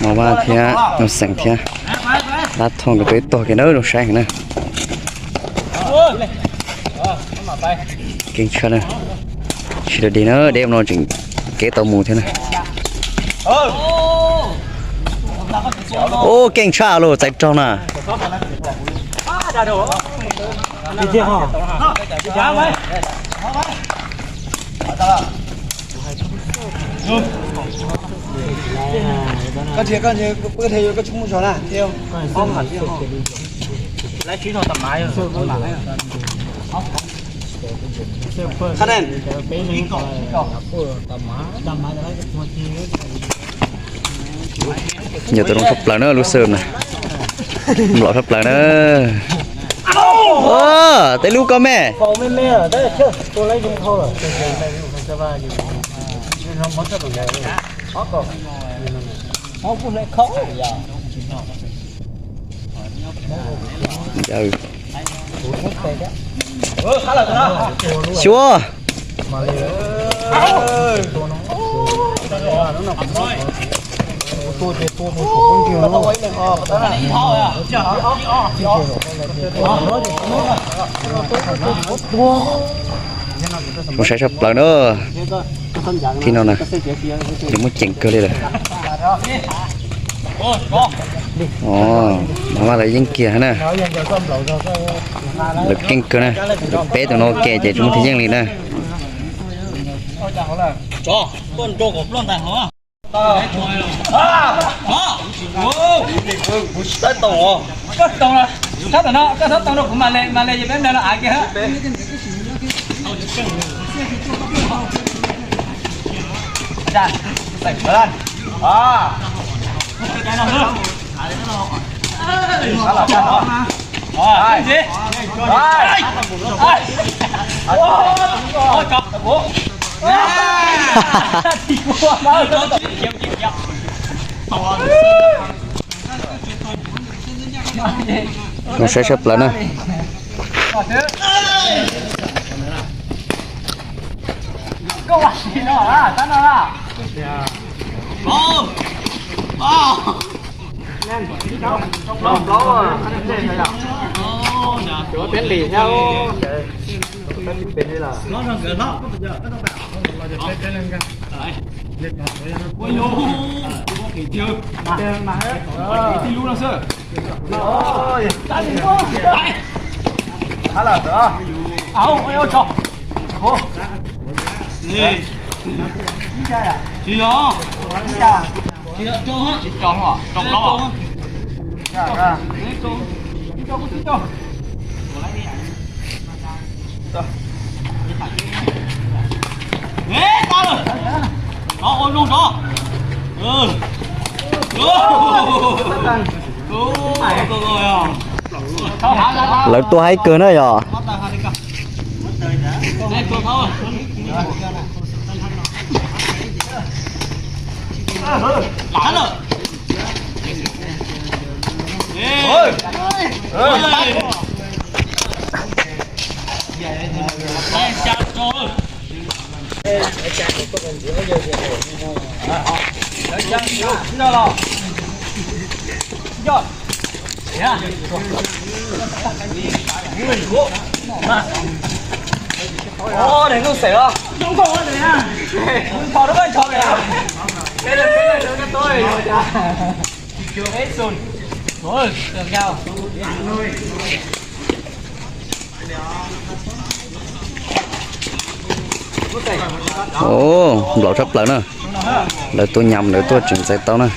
Mos Vaj thiab Nuj Xeem thiab Lab Thoj nkawd tuaj ib tog kiag na, zoo saib heev na. Keej tshaj na. Tsis tas dig na, deb no tseem kev tau mus thiab na. Ub, keej tshaj lus txais raug na. Yog tus zoo tshaj plaws na lub xwb na. Nplom tshaj plaws na. Tej lub koj me. Xyuas. Zoo saib tshaj plaws na. Thib no na, lawv muab ceem kawg li lawm. Mos Vaj lawv yeej kiag na. Lawv keej kawg na. Lawv peb tus no ua ke ces tsis muaj thib yeej li na. Zoo saib tshaj plaws na. Lawv tua haib kawg na yog. Ov, nplaum tshaj plaws na. Lawv tuaj nyam lawv tuaj tseem txais tau na.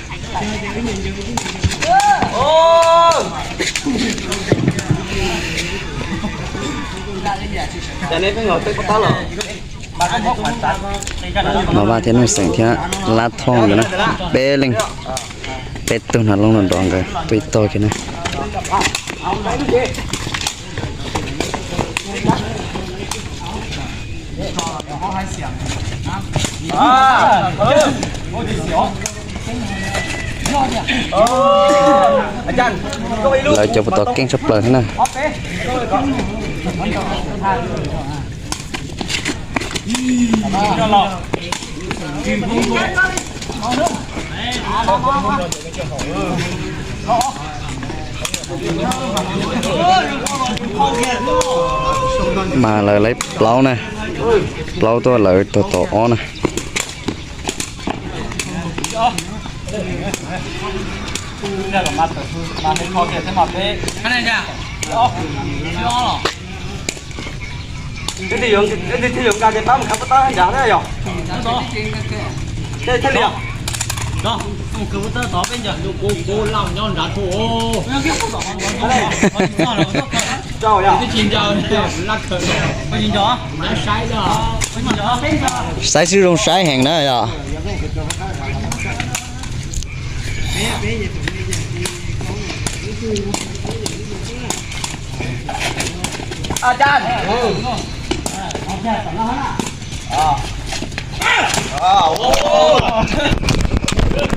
Mos Vaj thiab Nuj Xeem thiab Lab Thoj nkawd na, peb leeg, peb tug nas loj nrov nkawd tuaj ib tog kiag na. Lawv cov puas tos keej tshaj plaws thiab na. Mas lawv laib plaub na, plaub tuaj lawv tau tau ob na. Saib xwb zoo saib heev na yom.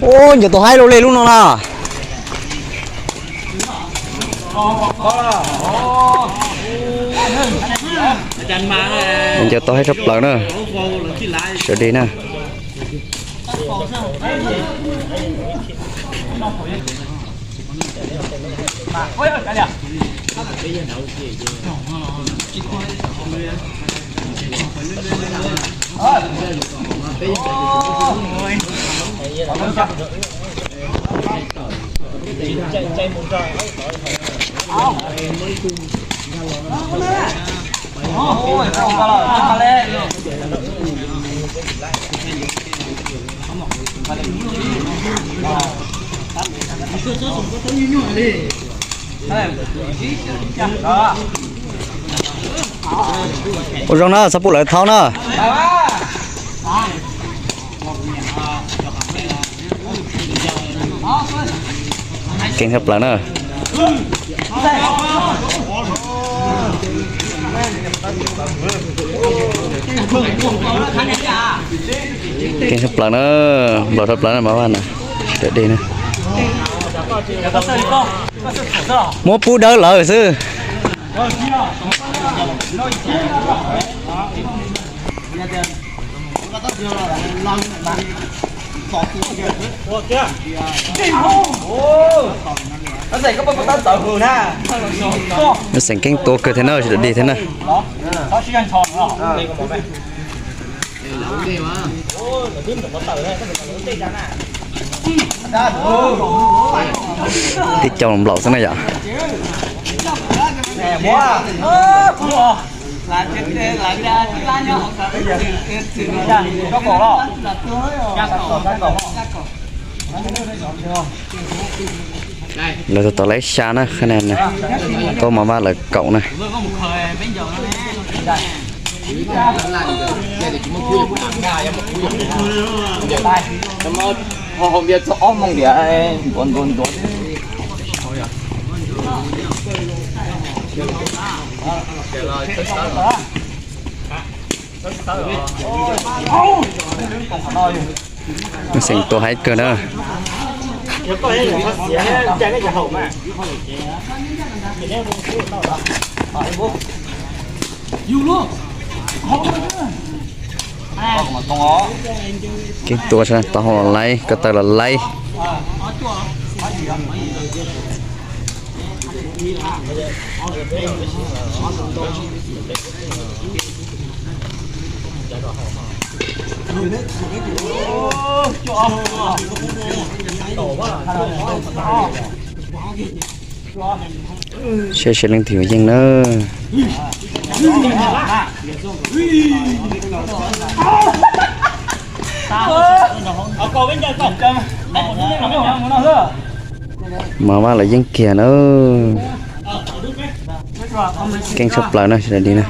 Ua, ncaws tau haib luaj li lub no na. Ncaws tau haib tshaj plaws na. Sawv daws na. Ua zoo na, txhob pub lawv thau na. Keej tshaj plaws na. Keej tshaj plaws na, nplaum tshaj plaws na, mas vaj na, sawv daws na. Muab pub dawb lawm xwb. Xeem Keeb tua kawg thiab na, sawv daws thiab na. Tib co nplaum xwb na yom. Lawv tab tom laib xya na, qhov no tuaj mas vaj lawv kaum na. Xeem tua haib kawg na. Keeb tua tau hau los laib, ko taw los laib. Saib seb leej twg yuav yeej na. Mas vaj lawv yeej kiag na. Keej tshaj plaws na, sawv daws na.